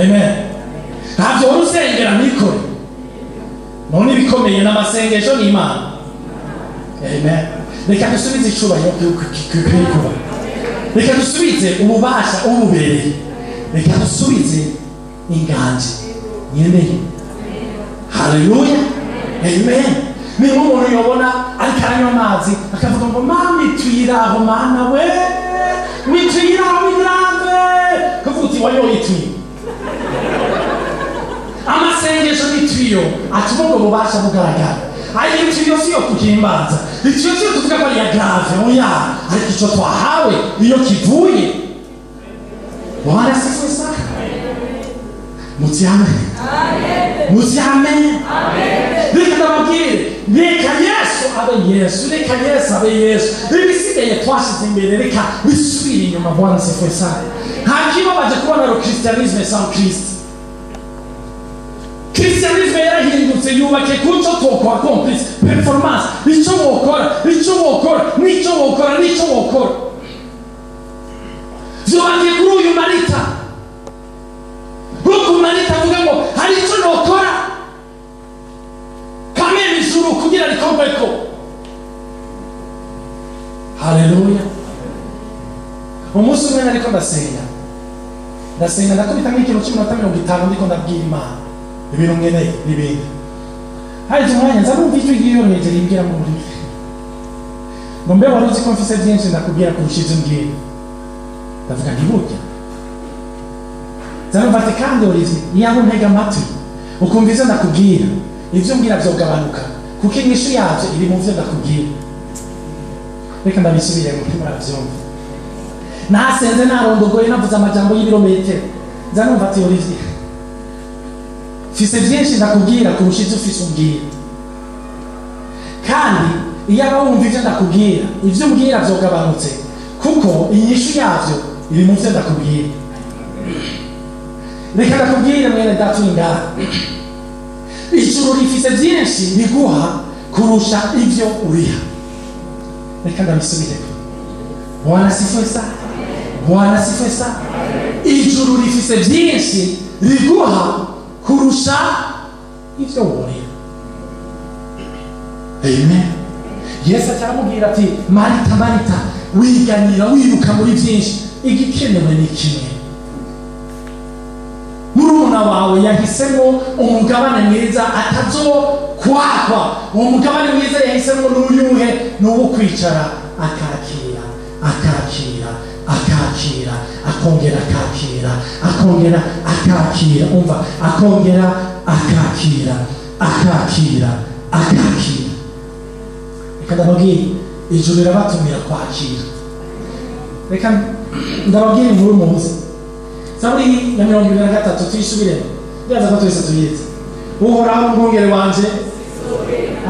Amen. Ntabyo wari usengera ntikore. None ibikomeye n'amasengesho n'Imana. Amen. Reka dusubize icubahiro gikwiye kuba. Reka dusubize ububasha ububereye. Reka dusubize inganji nyeneye. Haleluya. Amen. Ni nk'umuntu yobona ariko aranywa amazi akavuga ngo mama itwiraho mana we, witwiraho bigrave, kuvuga uti wanyoye ituyo. Amasengesho n'ituyo atuma ubwo bubasha bugaragara. Ayo ituyo si yo kuhimbaza, ituyo si yo kuvuga ko ari iya grave, oya, ariko icyo twahawe iyo kivuye. Bwana asifiwe sana. Muti amen. Muti amen. Reka ndababwire, reka Yesu abe Yesu, reka Yesu abe Yesu. Ibisigaye twashize imbere reka bisubire inyuma. Bwana asifiwe sana. Nta kibabaje kubona le christianisme sans Christ. Christianisme yarahindutse yubake kuco twokora complice performance, icyo wokora, icyo wokora, n'icyo wokora, n'icyo wokora. Vyubakiye kuri uyu Marita. Kuko Marita avuga ngo hari icyo nokora kamere ijuru kugira rikorweko. Haleluya. Umunsi umwe nariko ndasenga, ndasenga ndakubita nk'ikintu cy'iminota 50 ndiko ndabwira Imana ibintu nkeneye n'ibindi. Haheze umwanya nza numva ijwi ryiyoroheje rimbwira mu buriri ngo mbe wari uzi ko mfise byinshi ndakubwira kurusha ibyo umbwira. Ndavuga nti burya. Nza numva ati kandi Olivier, iyaba untega amatwi ukumva ivyo ndakubwira, ivyo umbwira vyogabanuka kuko inyishu yavyo iri mu vyo ndakubwira. Reka ndabisubiremo ntimuravyumva. Nasenze narondogoye navuze amajambo y'ibirometero. Nza numva ati Olivier, mfise byinshi ndakubwira kurusha ivyo ufise umbwira. Kandi iyaba wumva ivyo ndakubwira, ivyo umbwira vyogabanutse kuko inyishu yavyo iri mu vyo ndakubwira. Reka ndakubwire mwene data uri ngaha, ijuru rifise byinshi riguha kurusha ivyo uriha. Reka ndabisubireko. Bwana asifiwe sana. Bwana asifiwe sana. Ijuru rifise byinshi riguha kurusha ivyo woriha. Amen. Yesu aramubwira ati Marita, Marita, wiganira wiruka muri byinshi, igikenewe ni kimwe. Murumuna wawe yahisemo umugabane mwiza atazokwakwa. Uwo mugabane mwiza yahisemo n'uyuhe? Ni uwo kwicara akakira, akakira, akakira, akongera akakira, akongera akakira, umva, akongera akakira, akakira, akakira. Reka ndababwire, ijuru rirabatumira kwakira. Reka ndababwire inkuru muzi. Zaburi ya 23 tuyisubiremo. Ndaza ko twese tuyizi. Uhoraho umwungere wanje.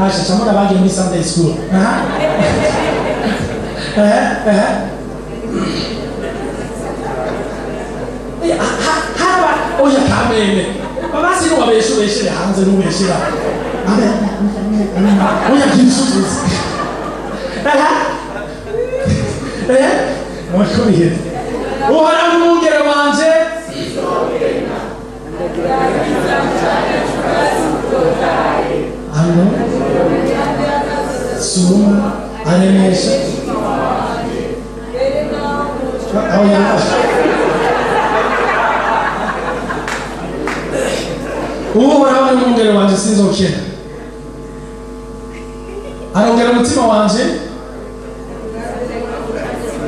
Asha chamona bagiye muri Sunday school. Aha. Haba oya kamene. Babasi no babesho beshere hanze n'ubeshera. Amen. Oya kinsuzuzi. Aha. Mwakuriye. Uhoraho umwungere wanje. Amen. Suma aremesha. Uhoraho umwungere wanje sinzokena. Arongera umutima wanje,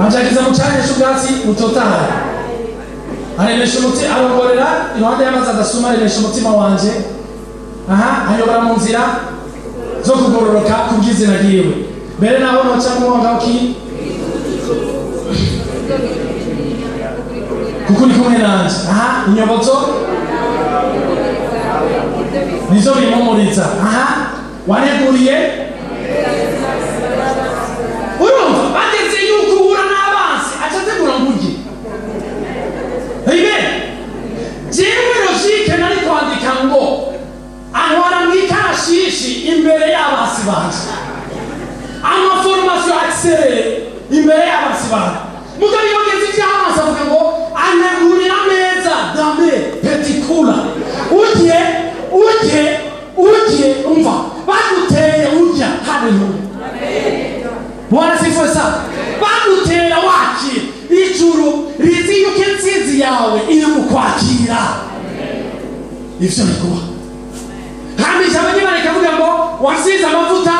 anjagiza mu cyanya cy'ubwatsi butotahaye. Aremesha umutima, arongorera iruhande y'amazi adasuma, aremesha umutima wanje. Aha, ayobora mu nzira zo kugororoka kubw'izina ryiwe. Mbere naho noca mwonga ki kuko uri kumwe nanje. Aha, inyobozo nizo bimpumuriza. Aha, waneguriye. Urumva bageze yuko uhura n'abansi acategura ngurye. Amen. Jewe logique nari kwandika ngo antwara mw'ikarashishi imbere y'abansi banje, amaformation accélérée imbere y'abansi banje. Mugabo iyo ageze ivy'abansi avuga ngo anegurira ameza dans mes petits ijuru rizi yuko intsinzi yawe iri mu kwakira ivyo biguha. Hama ijambo ry'Imana rikavuga ngo wasize amavuta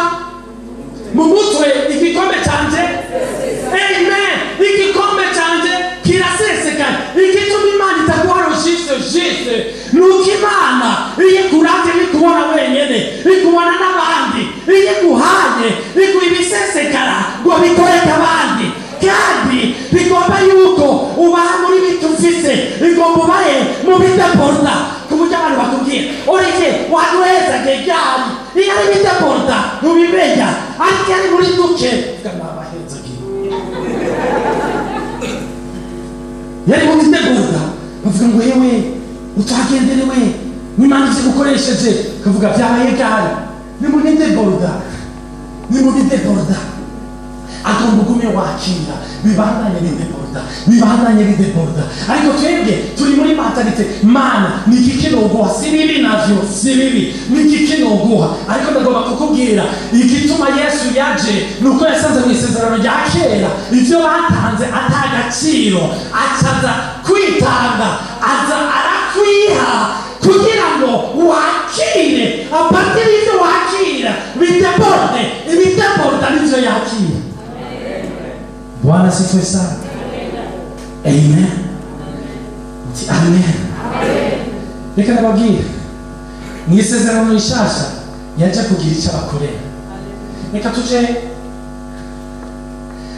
mu mutwe, igikombe canje, amen, igikombe canje kirasesekara. Igituma Imana itaguha juste juste nuko Imana iyo ikuravye ntikubona wenyene, ikubona n'abandi. Iyo iguhaye iguha ibisesekara ngo bikoreke abandi, kandi bigomba yuko ubaha muri bito ufise, bigomba ubahe mu bidaporta, ku buryo abantu bakubwira oreke waduhezage ryari. Iyo ari bidaporta ntubimenya, ariko iyo ari muri duke uvuga nabahezage. Iyo ari mu bidaporta bavuga ngo hewe utagenderewe n'Imana ivyo igukoresheje, ukavuga vyabaye ryari. Ni mu bidaporta, ni mu bidaporta. Agomba ugume wakira, bibandanye bideborda, bibandanye bideborda. Ariko twebwe turi muri mentalité mana ni iki kinoguha, si bibi navyo, si bibi, ni iki kinoguha. Ariko ndagomba kukubwira igituma Yesu yaje nuko yasanze mu isezerano rya kera ivyo batanze atagaciro, acaza kwitanga, aza arakwiha kugira ngo wakire. Apatiri ivyo wakira bideborde, ibideborda nivyo yakira. Bwana asifiwe sana. Amen. Amen. Reka ndababwire, mu isezerano rishasha yaje kugira icyo abakorera. Reka tuje,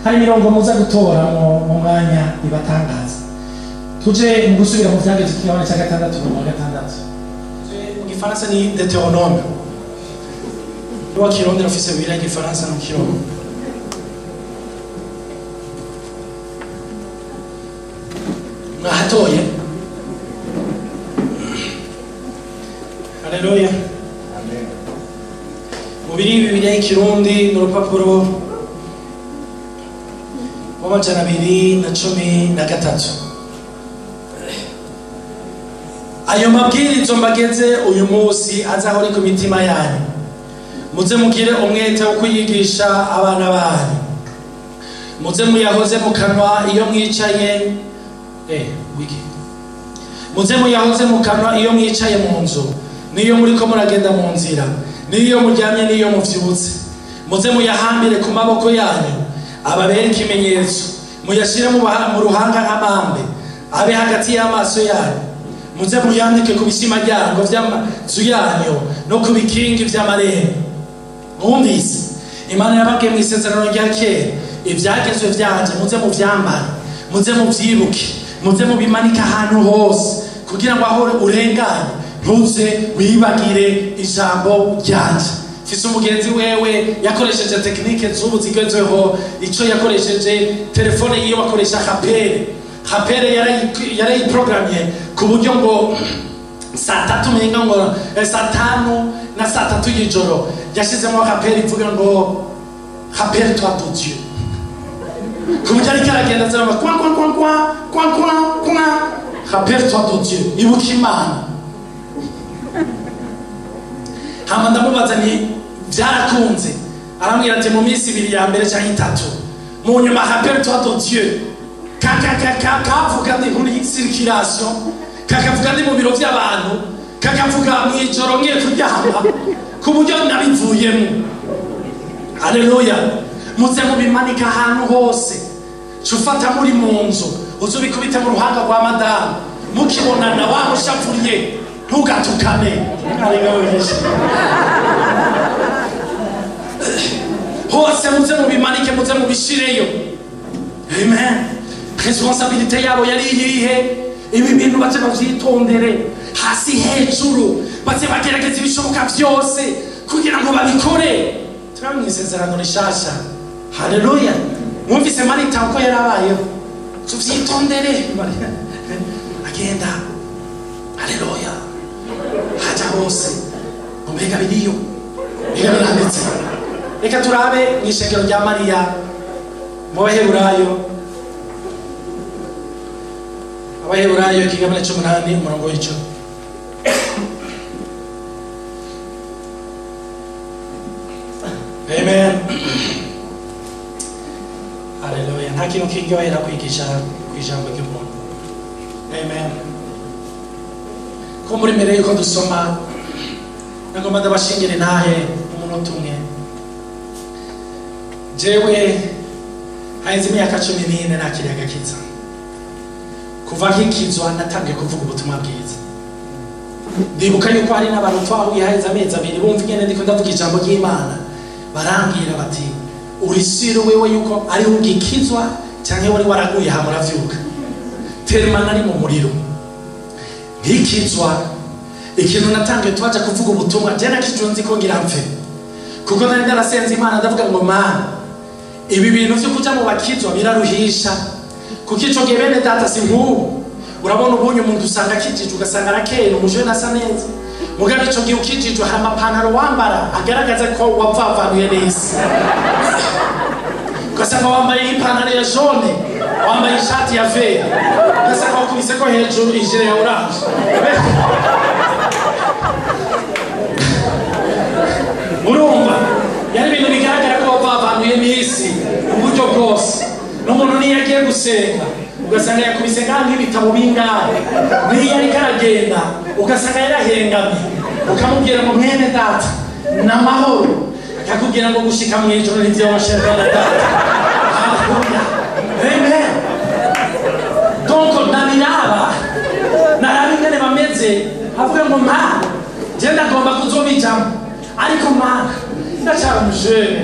hari imirongo muza gutora mu mwanya ibatangaza. Tuje mu gusubira mu Vyagezwe ikigabane cya 6 umurongo wa 6. Mu Gifaransa ni Deutéronome. Uwa Kirundi ufise Bibiliya y'Igifaransa no Kirundi. Mwahatoye. Haleluya. Amen. Mubiri Bibiliya y'Ikirundi n'urupapuro rw'213. Ayo mabwirizo mbageze uyu munsi azahore ku mitima yanyu. Muze mugire umwete wo kuyigisha abana banyu. Muze muyahoze mu kanwa iyo mwicaye wiki. Muze muyahoze mu kanwa iyo mwicaye mu nzu, niyo muriko muragenda mu nzira, niyo muryamye, niyo muvyutse. Muze muyahambire ku maboko yanyu, ababere ikimenyetso, muyashire mu ruhanga nk'amambe, abe hagati y'amaso yanyu. Muze muyandike ku bishimaryango vy'amazu yanyu no ku bikingi vy'amarembo. Mwumvise Imana yababwiye mu isezerano rya kera, ivyagezwe vyanje muze muvyambare, muze muvyibuke, muze mubimanike ahantu hose, kugira ngo aho urenganye ntuze wibagire ijambo ryanje. Mfise umugenzi wewe yakoresheje tekinike z'ubu zigezweho. Ico yakoresheje telefone yiwe akoresha rappel. Rappel yarayiprogramye ku buryo ngo saa tatu menga ngo saa 5 na saa 3 y'ijoro yashizemo rappel ivuga ngo rappelle toi de Dieu. Ku buryo ariko aragenda azaramba kwa kwa kwa kwa kwa kwa kwa, rappelle toi de Dieu, ibuka Imana. Hama ndamubaza nti byarakunze, arambwira ati mu minsi 2 ya mbere canke 3 mu nyuma rappelle toi de Dieu kakavuga ndi muri circulation, kakavuga ndi mu biro by'abantu, kakavuga mu ijoro ngiye kuryama, ku buryo nabivuyemo. Haleluya. Muze mubimanika ahantu hose. Cufata muri mu nzu, uzubikubite mu ruhanga rwa madamu, mukibonana wamushapuriye ntugatukane. Hose muze mubimanike, muze mubishireyo. Amen. Responsabilité yabo yari iyihe? Ibi bintu baze bavyitondere hasi hejuru, baze bagerageza ibishoboka vyose kugira ngo babikore. Turi mu isezerano rishasha. Haleluya. Mwumvise Marita uko yarabayeho, tuvyitondere. Agenda, haleluya, haja hose mbega biriyo, mbega biranditse. Reka turabe mu ishengero rya Mariya mu Baheburayo. Abaheburayo ikigabane c'8 umurongo w'10. Amen. Haleluya. Nta kintu kiryohera kwigisha ku Ijambo ry'umuntu. Amen. Ko muri mbere yuko dusoma, nagomba ndabashingire ntahe umunota umwe. Jewe haheze imyaka 14 nakiriye agakiza. Kuva nkikizwa natangiye kuvuga ubutumwa bwiza. Ndibuka yuko hari n'abantu twahuye haheze amezi 2 bumva ingene ndiko ndavuga ijambo ry'Imana, barambwira bati urisire wewe yuko ari ugikizwa canke wari waraguye hama uravyuka. Termana ari mu muriro. Nkikizwa ikintu natangiye twaja kuvuga ubutumwa, je nakijwe nzi ko ngira mpfe. Kuko nari narasenze Imana ndavuga ngo Mana, ibi bintu vyo kuja mu bakizwa biraruhisha. Kuko ico gihe bene data si nk'ubu. Urabona ubonye umuntu usanga akijijwe ugasanga arakeye, umujene asa neza. Mugabe ico gihe ukijijwe hari amapantaro wambara agaragaza ko wavavanuye n'isi. Ugasanga wambaye ipantaro ya jaune, wambaye ishati ya vert, ugasanga wakubise ko hejuru ijire ya orange. Urumva yari ibintu bigaragara ko wavavanuye n'isi uburyo bwose. N'umuntu niyo agiye gusenga ugasanga yakubise nk'ibitabo bingahe, niyo ariko aragenda ugasanga yarahengamye, ukamubwira ngo mwene data n'amahoro, akakubwira ngo gushika mu ijuru ntivyoroshe mwene data. Haleluya, amen. Donc ndabiraba naraba ingene bameze, avuga ngo Mana je ndagomba kuzobijamo, ariko Mana ndacyari umujene,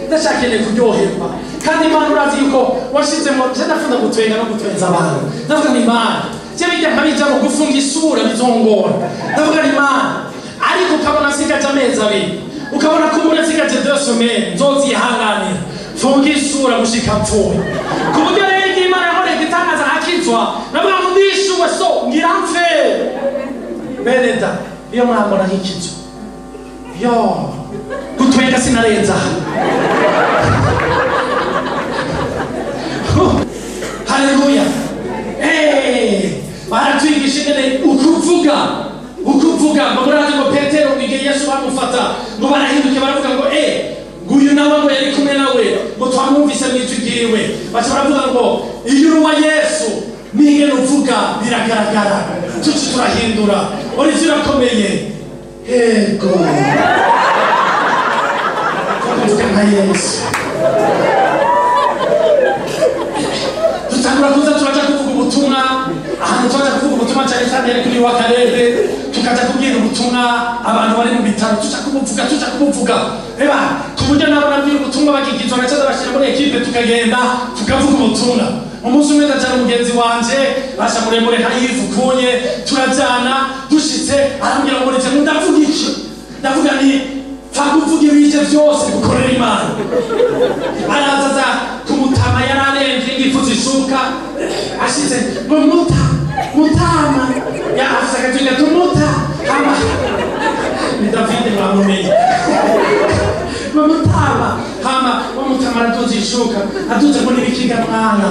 ndacyakeneye kuryoherwa. Kandi Imana urazi yuko washizemo, je ndakunda gutwenga no gutwenza abantu. Ndavuga ni Imana, je bijya nkabijamo gufunga isura bizongora. Ndavuga ni Imana, ariko ukabona nsigaje amezi 2, ukabona ko umuntu nsigaje 2 semaines, nzozihanganira funga isura gushika mpfuye. Ku buryo rero igihe Imana yankoreye igitangaza nkakizwa, ndavuga ngo ndishuwe so ngira mpfe. Bene da, iyo mwambona nkikizwa, yo gutwenga sinarenza. Haleluya. Baratwigisha ingene ukuvuga ngo murazi ngo Petero igihe Yesu bamufata ngo barahinduke baravuga ngo nguyu nawe ngo yari kumwe nawe, ngo twamwumvise mu ijwi ryiwe. Baca baravuga ngo iyo uri uwa Yesu n'ingene uvuga biragaragara, tuci turahindura, urizi urakomeye. Ego kuvuga nka Yesu. Dutangura kuza turaja kuvuga ubutumwa, ahantu turaja kuvuga ubutumwa cyane cyane yari kuri wa karere, tukaja kubwira ubutumwa abantu bari mu bitaro, tuja kubuvuga. Eba ku buryo nabo nabwira ubutumwa bakikizwa na cyaza bashira muri equipe, tukagenda tukavuga ubutumwa. Umunsi umwe ndajana mugenzi wanje basha muremure nka Yves kunye, turajana dushitse arambwira ngo ndetse ndavuga iki, ndavuga ni pfa kuvuga ibije byose gukorera Imana. Arazaza kumutama yararembye ingifu zishuka, ashitse ngo mutama yafise akajuga tumuta hama ni David mwamumenye mutama hama mutama araduza ishuka aduze ngo nibikiga mwana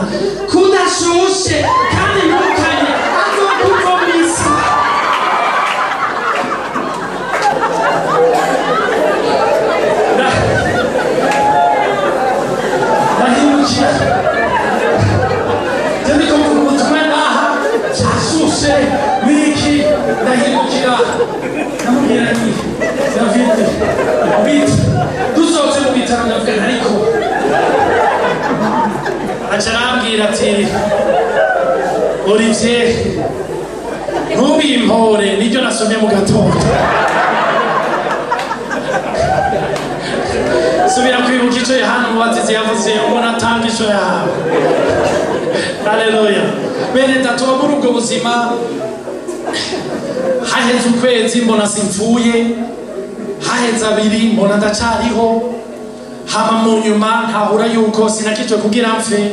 kudashushe kandi ntukanye azokuvomisa. Ndahindukira ndiko mvuga ubutumwa ngaha cyashushe niki, ndahindukira ndamubwira nti David bit dusohotse mu bitaro ndavuga ariko aca arambwira ati Olivier ntubimpore niryo nasomye mu gatondo. Subira kwibuka ico Yohana Umubatizi yavuze, ubona atanga ico yahawe. Haleluya. Bene data, muri ubwo buzima haheze ukwezi mbona simpfuye, haheze 2 mbona ndacariho, hama mu nyuma ntahura yuko sinakijwe kugira mpfe.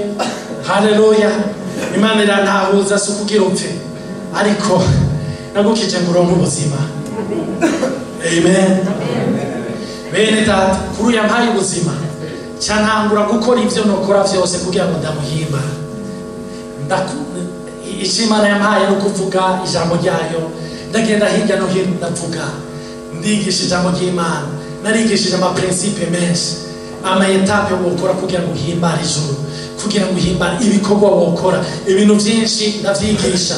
Haleluya. Imana irantahuza si ukugira upfe, ariko nagukije ngo uronke ubuzima. Amen. Bene data, kuri yampaye ubuzima cyantangura gukora ivyo nokora vyose kugira ngo ndamuhimba. Icyo Imana yampaye no kuvuga ijambo ryayo, ndagenda hirya no hino ndavuga, ndigisha ijambo ry'Imana, narigishije amaprincipe menshi, ama etape wokora kugira ngo uhimbare ijuru, Kugira ngo uhimbare ibikorwa wokora. Ibintu byinshi ndavyigisha,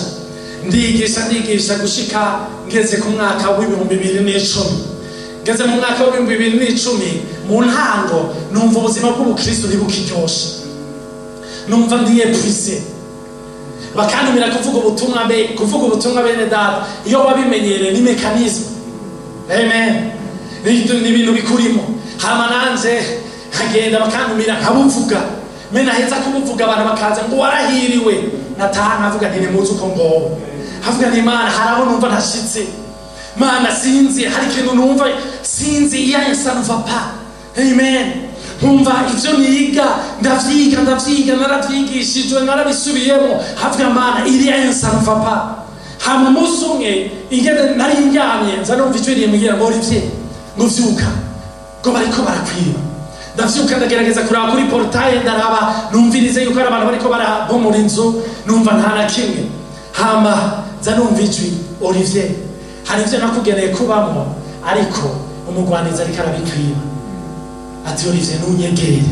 ndigisha gushika ngeze ku mwaka w'2010. Ngeze mu mwaka w'2010 mu ntango numva ubuzima bw'ubukristo ntibukiryoshe, numva ndiye épuisé. Bakantumira kuvuga ubutumwa, be kuvuga ubutumwa, bene data, iyo wabimenyereye ni mécanisme, amen, ni ibintu bikurimo. Hama nanje nkagenda bakantumira nkabuvuga, me naheza kubuvuga abantu bakaza ngo warahiriwe. Nataha nkavuga nti nimuzi uko ngowe, havuga nti Imana, hari aho numva ntashitse. Mana, sinzi, hari ikintu numva sinzi, iya ça ne va pas, amen. Nkumva ivyo niga ndavyiga, ndavyiga, naravyigishijwe, narabisubiyemo, havuga Mana, iriya ça ne va pas. Hama umunsi umwe ingene nari ndyamye, nza numva ijwi rimbwira ngo Olivier, ngo vyuka, ngo bariko barakwiba. Ndavyuka, ndagerageza kuraba kuri portail, ndaraba numvirize yuko hari abantu bariko barabomora inzu, numva nta na kimwe. Hama nza numva ijwi: Olivier, hari ivyo nakugeneye kubamwo, ariko umugwanizi ariko arabikwiba. Ati Olivier, nunyegere.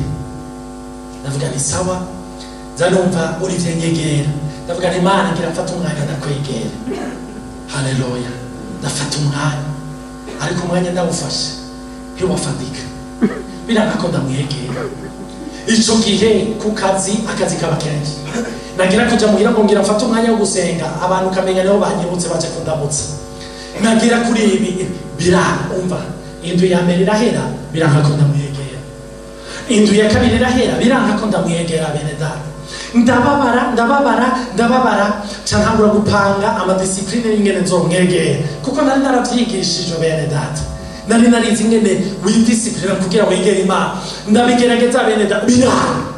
Ndavuga nti sawa. Nza numva Olivier nyegera. Ndavuga nti Imana, ngira mfata umwanya ndakwegera. Haleluya. Ndafata umwanya, ariko umwanya ndawufashe ntiwafadika, biranga ko ndamwegera. Ico gihe ku kazi, akazi kaba kenshi, nagira kuja muhira ngo ngira mfate umwanya wo gusenga, abantu ukamenya niho banyibutse baje kundamutsa. Nagira kuri ibi biranga. Umva, indwi ya mbere irahera, biranga ko ndamwegera. Indwi ya kabiri irahera, biranga ko ndamwegera. Bene data, ndababara, ndababara, ndababara. Ca ntangura gupanga ama discipline y'ingene nzomwegera, kuko nari naravyigishijwe. Bene data, nari narizi ingene widisciplina kugira wegere Imana. Ndabigerageza, bene data, biranga.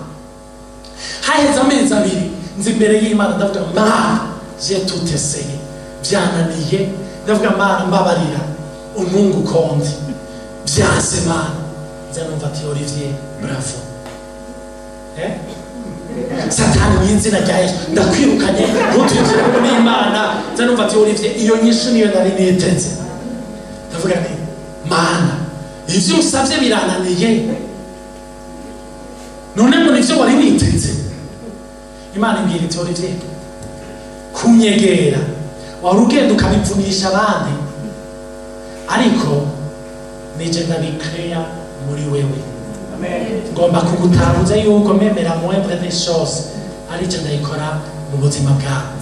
Haheze amezi 2, nzi imbere y'Imana, ndavuga: Mana, j'ai tout essayé, byananiye. Ndavuga: Mana, mbabarira untungu ukondi, byanse Mana. Nza numva ati Olivier, bravo. Satani, mu izina rya Yesu ndakwirukanye, ntutwinjire n'Imana. Nza numva ati Olivier, iyo nyishu niyo nari niteze. Ndavuga nti Mana, ivyo usavye birananiye, none ngo nivyo wari witeze? Imana imbwira iti Olivier, kunyegera wari ugenda ukabivunisha abandi, ariko nije ndabikreya muri wewe. Ngomba kugutahuza yuko même la moindre des choses arije ndayikora mu buzima bwawe.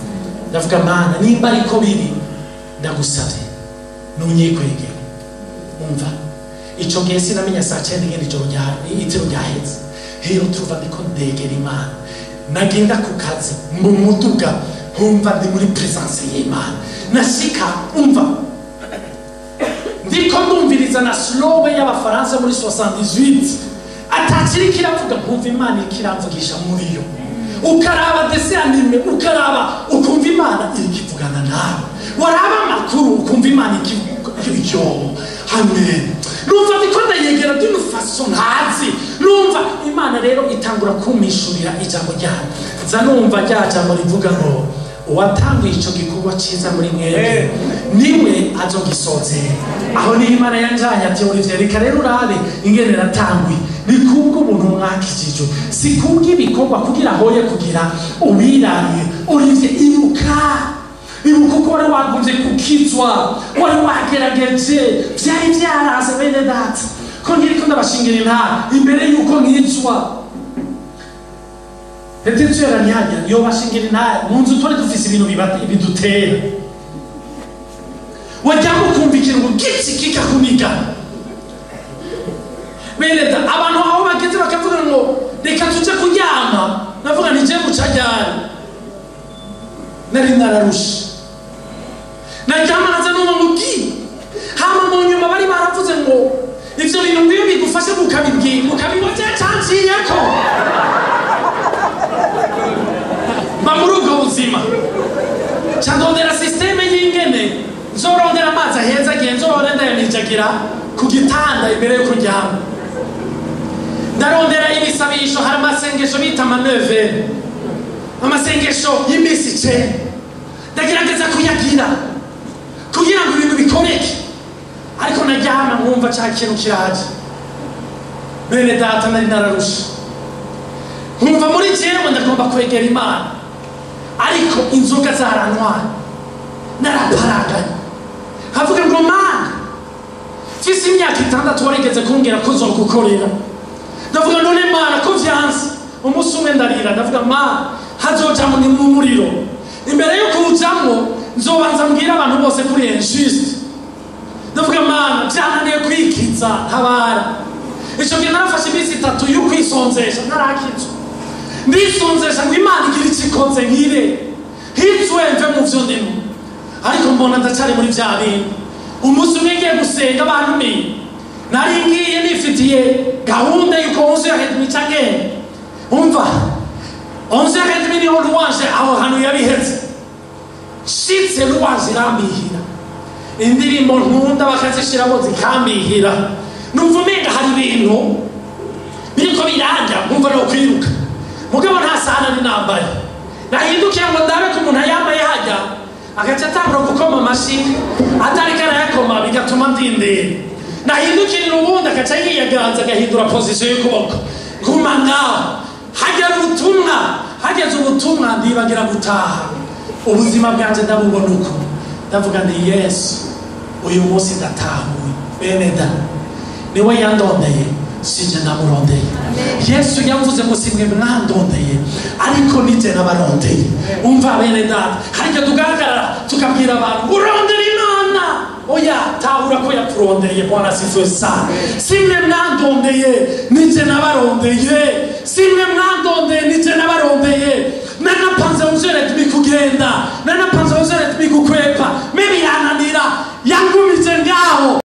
Ndavuga: Mana, nimba ariko biri, ndagusavye nunyikwegere. Umva, ico gihe sinamenya saa 9 ingene ijoro itiro ryaheze. Hiyo tuva ndiko ndegera Imana, nagenda ku kazi mu muduga nkumva ndi muri présence y'Imana. Nashika, umva, ndiko ndumviriza na slogan y'Abafaransa muri 78, atakiri kiravuga, nkumva Imana ikiramvugisha muri yo. Ukaraba dessin animé, ukaraba ukumva Imana irikivugana nawe, waraba amakuru ukumva Imana ikivuga yo. Amen. Numva ndiko ndayegera d'une façon ntazi. Numva Imana rero itangura kumishurira ijambo ryayo. Nza numva rya jambo rivuga ngo uwatanguye ico gikorwa ciza muri mwebwe niwe azogisozera. Aho niho Imana yanjanye ati Olivier, reka rero urabe ingene natanguye. Ni kubwo ubuntu mwakijijwe, si kubw'ibikorwa, kugira hoye kugira ubirariye. Olivier, ibuka, ibuka uko wari wagombye gukizwa, wari wagerageje, vyari vyaraze. Bene data, ko nkiriko ndabashingira intara imbere yuko nkizwa, Petitio yaranyanya yobashingira intara mu nzu, twari dufise ibintu bidutera, wajyamo ukumva ikintu ngo giki kikakuniga. Bene da, abantu aho bageze bakavuga ngo reka tuje kuryama, navuga nti je muca ryari? Nari nararushe, naryama naza numva ngo gi. Hama mu nyuma bari baravuze ngo ivyo bintu ngiyo bigufashe ukabibwira ukabibona cyanciyeko mba muri ubwo buzima. Ca ndondera système y'ingene nzorondera amazi aheza agiye nzohora ndayanijagira ku gitanda imbere yo kuryama. Ndarondera ibisabisho, hari amasengesho bita ama neuvaines, amasengesho y'iminsi 9. Ndagerageza kuyagira kugira ngo ibintu bikoreke, ariko naryama nkumva ca kintu kiraje. Bene data, nari nararushe. Nkumva muri jewe ndagomba kwegera Imana, ariko inzoga zarantwaye, naraparaganye. Nkavuga ngo Mana, mfise imyaka 6 warigeze kumbwira ko uzogukorera. Ndavuga none Mana ko vyanse. Umunsi umwe ndarira, ndavuga Mana, hazoja mu muriro, imbere yo kuwujamwo nzobanza mbwira abantu bose kuri injuste. Ndavuga Mana, vyananiye kwikiza, ntabara. Ico gihe narafashe iminsi 3 yo kwisonzesha, narakizwa. Ndisonzesha ngo Imana igire ico ikoze nkire, hizwe mve mu vyo ndimo. Ariko mbona ndacari muri vya bintu. Umunsi umwe ngiye gusenga bantumiye, nari ngiye nifitiye gahunda yuko 11h30 ca ngenda. Umva, 11h30 niho louange aho hantu yabiheze. Nshitse louange irambihira, indirimbo nkunda bakazishiramo zikambihira. Numva umenga hari ibintu biriko biranja, nkumva no kwiruka. Mugabo nta saha nari nambaye. Nahindukiye ngo ndabe ko umuntu ayambaye hajya, agaca atangura gukoma amashi, atariko arayakoma bigatuma ndindira. Nahindukirira uwundi agaca yiyaganza agahindura position y'ukuboko. Nguma ngaho. Hageze ubutumwa, hageze ubutumwa ndibagira gutaha. Ubuzima bwanje ndabubona uko. Ndavuga nti Yesu, uyu munsi ndatahuye. Bene da, niwe yandondeye, sinje ndamurondeye. Yesu yavuze ngo simwe mwandondeye, ariko nije nabarondeye. Umva bene data, hari igihe tugahagarara tukabwira abantu urondera Imana. Oya, tahura ko yakurondeye. Bwana asifiwe sana. Simwe mwandondeye, nije nabarondeye. Simwe mwandondeye, nije nabarondeye. Nanapanze 11h30 kugenda, nanapanze